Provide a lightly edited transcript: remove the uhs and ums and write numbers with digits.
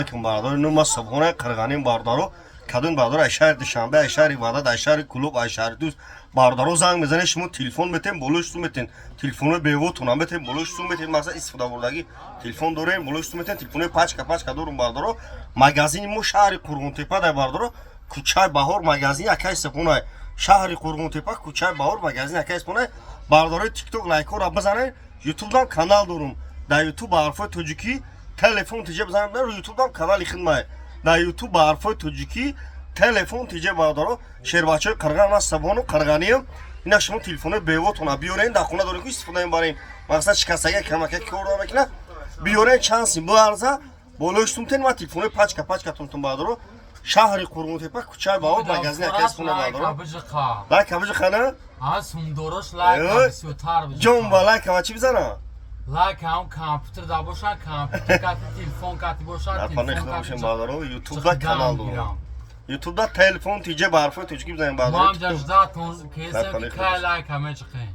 Алейкум, бародаро. Ну, ма Субҳонаи Қирғаним, бародаро. Кадом бародаро ай шаҳри Душанбе, ай шаҳри Ваҳдат, ай шаҳри Кӯлоб, ай шаҳри Дӯст, бародаро, занг мезанед, шумо телефон метем, болои сум метем, телефонои бевотона метем, болои сум метем. Мақсад, истифодабурдагӣ телефон дорем, болои сум метем, телефонои пачка пачка дорум, бародаро. Магазини мо шаҳри Қурғонтепа дай, бародаро, кӯчаи Баҳор, магазини акаи Субҳонай. Шаҳри Қурғонтепа, кӯчаи Баҳор, магазини акаи Субҳонай. Бародарои Тикток лайкҳоро бизанед. Ютубдам канал дорум, дар Ютуб ба ҳарфҳои тоҷикӣ «Телефон тиҷа» бизанед, Ютубдам канали хидмай. Дар Ютуб ба ҳарфҳои тоҷикӣ «Телефон тиҷа», бародаро. Шербачаҳои Қирған, ман Сабону Қирғаниям. Ина, шумо телефонои бевотона биёрен, дар хона дорем, ки истифода мебарем. Мақсад, шикастага камака кор мекунад, биёрен, чанд сим буарза, болои сумтен, ман телефонои пачка пачка тунтун, бародаро. Шаҳри Қурғонтепа, кӯчаи Баҳор, магазини акаи Субҳона, бародаро. Лайка. Лайка биҷиқа, на? А сумдорош лайка бисёртар биҷиқа. Ҷон, ба лайка ва чӣ бизана? Лайка ҳам компютер да бошан, компютер кати, телефон кати бошан, Дар панои телефон худо бошем, кати. бародаро. Ютубда канал дорам, Ютубда «Телефон тиҷа» ба ҳарфҳои тоҷикӣ бизанем, Мо ҳам бародаро. ҷаждатон Дар кесем, панои ки худо кай бошем. лайка мечиқем.